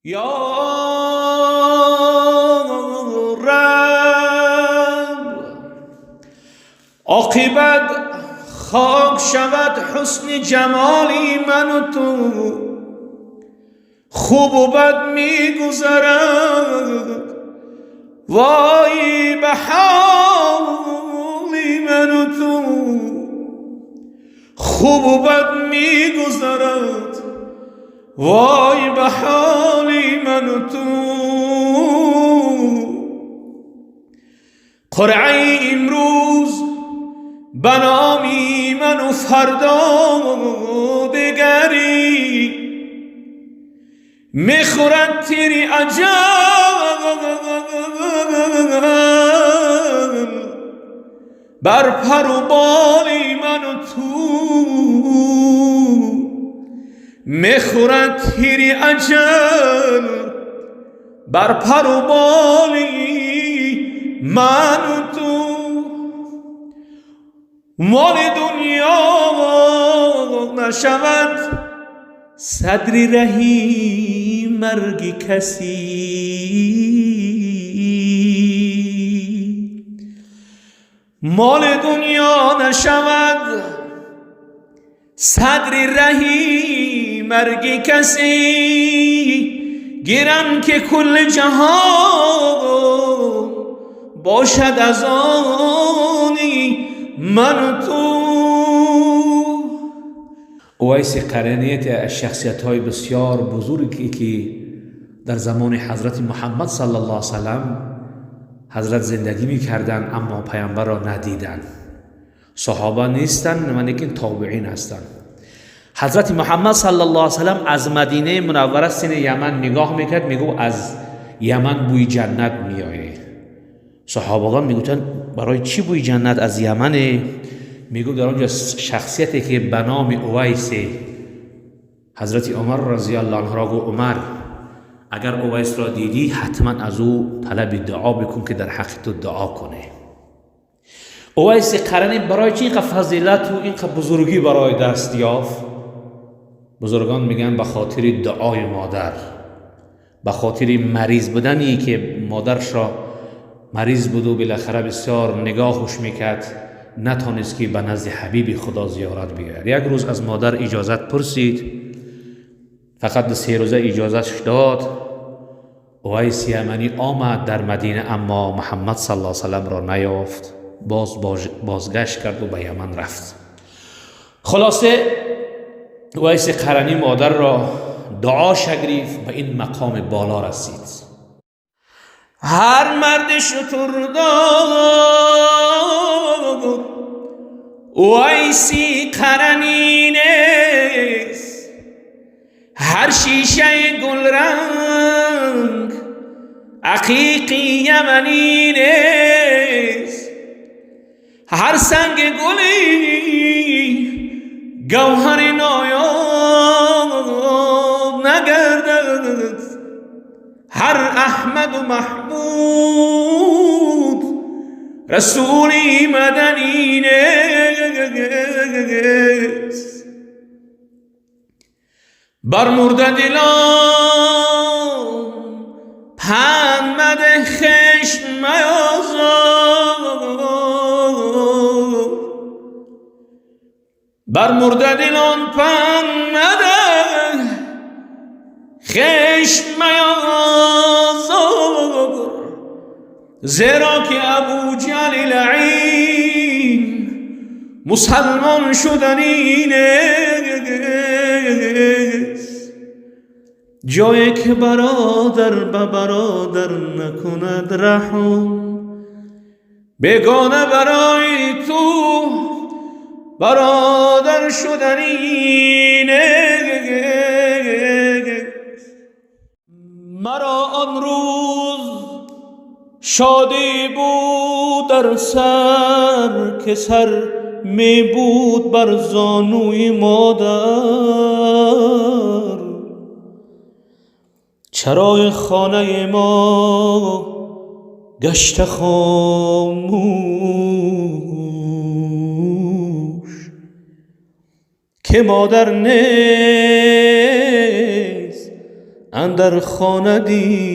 یا رب، عاقبت خاک شود حسن جمالی من و تو، خوب و بد میگذرد، وای به حالی من و تو. خوب و بد میگذرد، وای به حالی من و تو. قرعه امروز به نامی من و فردا دیگری، میخورد تیر اجل بر پر و بالی من و تو، میخورد تیر اجل بر پر و بالی من و تو. مال دنیا نشود صدر رهی مرگ کسی، مال دنیا نشود صدر رهی مرگ کسی، گیرم که کل جهان باشد از آنی من و تو. اویس قرنی از شخصیت های بسیار بزرگی که در زمان حضرت محمد صلی الله علیه وسلم حضرت زندگی میکردند، اما پیامبر را ندیدند. صحابه نیستند ولیکن تابعین هستند. حضرت محمد صلی الله علیه وسلم از مدینه منوره سین یمن نگاه میکرد، میگو از یمن بوی جنت میآید. صحابگان میگفتن برای چی بوی جنت از یمن؟ میگو در آنجا شخصیتی که به نام اویس. حضرت عمر رضی الله عنه را گفت عمر اگر اویس را دیدی حتما از او طلب دعا بکن که در حق تو دعا کنه. اویس قرنی برای چی اینقدر فضیلت و اینقدر بزرگی برای دست یافت؟ بزرگان میگن به خاطر دعای مادر، به خاطر مریض بودنی که مادرش را مریض بود و بالاخره بسیار نگاهش میکرد، نتانست که به نزد حبیب خدا زیارت بیاید. یک روز از مادر اجازت پرسید، فقط 3 روزه اجازتش داد. اویس یمنی آمد در مدینه، اما محمد صلی الله علیه وسلم را نیافت. بازگشت کرد و به یمن رفت. خلاصه اویس قرنی مادر را دعا گرفت، به این مقام بالا رسید. هر مرد شتردار اویسی قرنی نیست، هر شیشه گل رنگ عقیقی یمنی نیست، هر سنگ گلی گوهر نایاب نگردد، هر احمد و محمود رسولی مدنی نیست. بر مرده دلان پند مده خشم میازار، بر مرده دلان پند مده خشم میازار، زیرا که ابو جهل لعین مسلمان شدنی نیست. جایی که برادر به برادر نکند رحم، بیگانه برای تو برادر شدنی نیست. مرا آن روز شادی بود در سر که سر می بود بر زانوی مادر، چرای خانه ما گشت خاموش که مادر نیست اندر خانه دیگر.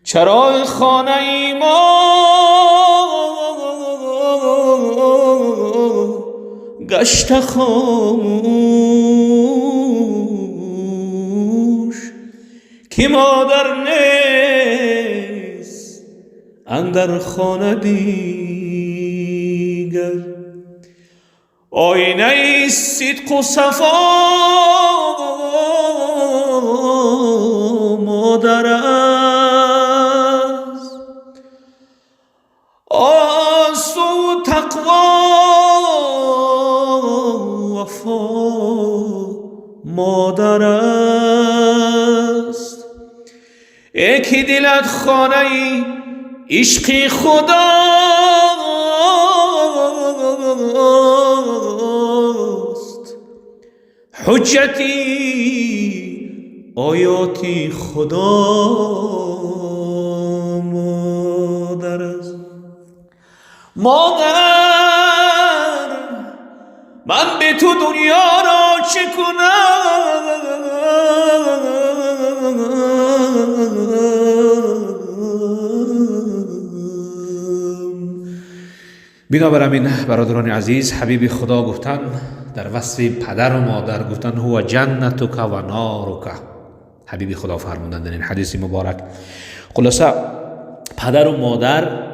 چرا خانه ای ما گشت خاموش، که مادر نیست اندر خانه دیگر. آینه صدق و صفا مادر است، آسو و تقوا وفا مادر است. ای که دلت خانه ای عشقی خداست، حجتی آیاتی خدا مادر است. مادر من به تو دنیا را چه کنم، بنابراین برادران عزیز، حبیب خدا گفتن در وصف پدر و مادر گفتن هو جنتک و نارک. حبیب خدا فرمودند در این حدیث مبارک. خلاصه پدر و مادر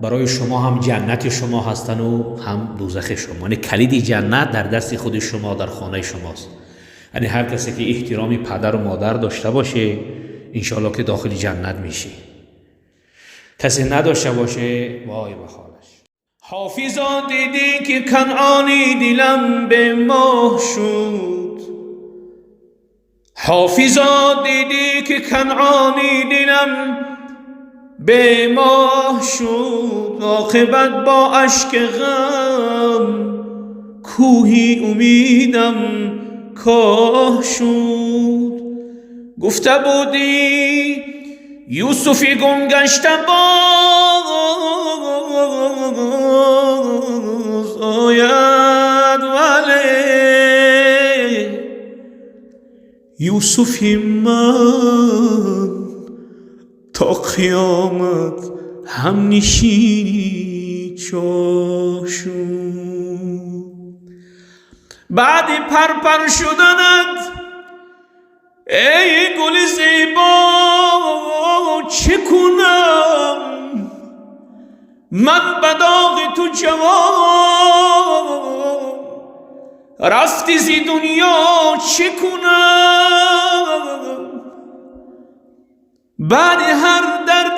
برای شما هم جنت شما هستن و هم دوزخ شما. یعنی کلید جنت در دست خود شما، در خانه شماست. یعنی هر کسی که احترام پدر و مادر داشته باشه انشالله که داخل جنت میشه. کسی نداشته باشه وای به حالش. حافظا دیدی که کنعانی دلم به ماه شد، حافظا دیدی که کنعانی دلم به ماه شد، عاقبت با اشک غم کوهی امیدم کاه شد. گفته بودی یوسفی گم گشته باز آید، ولی یوسفی من تا قیامت هم نشینی چاه شد. بعد پرپر شدنت ای گل زیبا چه کنم، من به داغ تو جوان رفتی زی دنیا چه کنم. بعد هر درد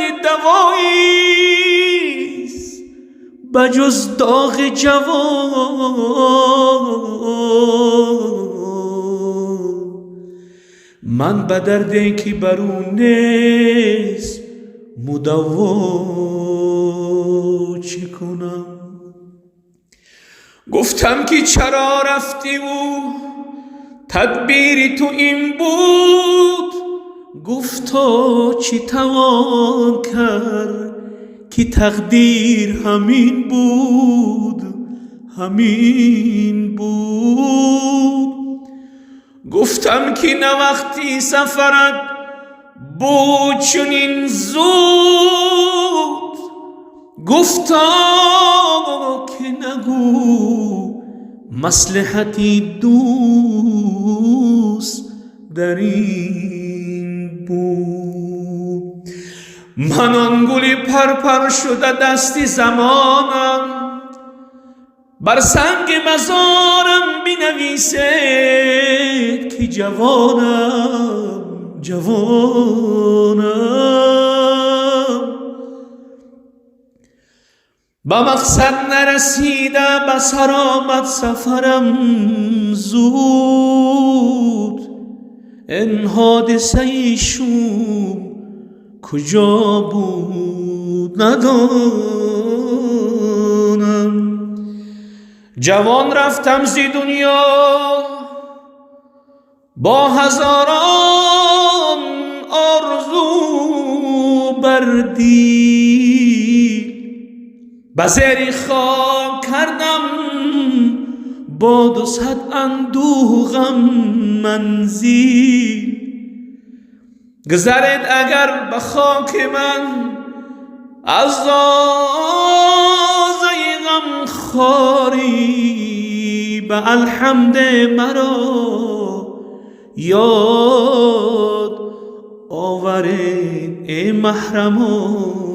دواییست بجز داغ جوان، من به دردی که بر او نیست مدوا چه کنم. گفتم که چرا رفتی و تدبیر تو این بود، گفتا چی توان کرد که تقدیر همین بود، همین بود. گفتم که نه وقتی سفرت بود چنین زود، گفتا که نگو مصلحتی دوست در این بود. من آن گلی پرپر شده دست زمانم، بر سنگ مزارم بنویسید که جوانم جوانم. به مقصد نرسیده به سر آمد سفرم زود، این حادثه شوم کجا بود ندانم. جوان رفتم زی دنیا با هزاران آرزو بر دیل، به زیر خاک کردم Бо 200 андӯҳу ғам манзил. Гузаред агар ба хоки ман, аз зозаи ғамхорӣ, ба алҳамд маро ёд оваред, эй маҳрамони.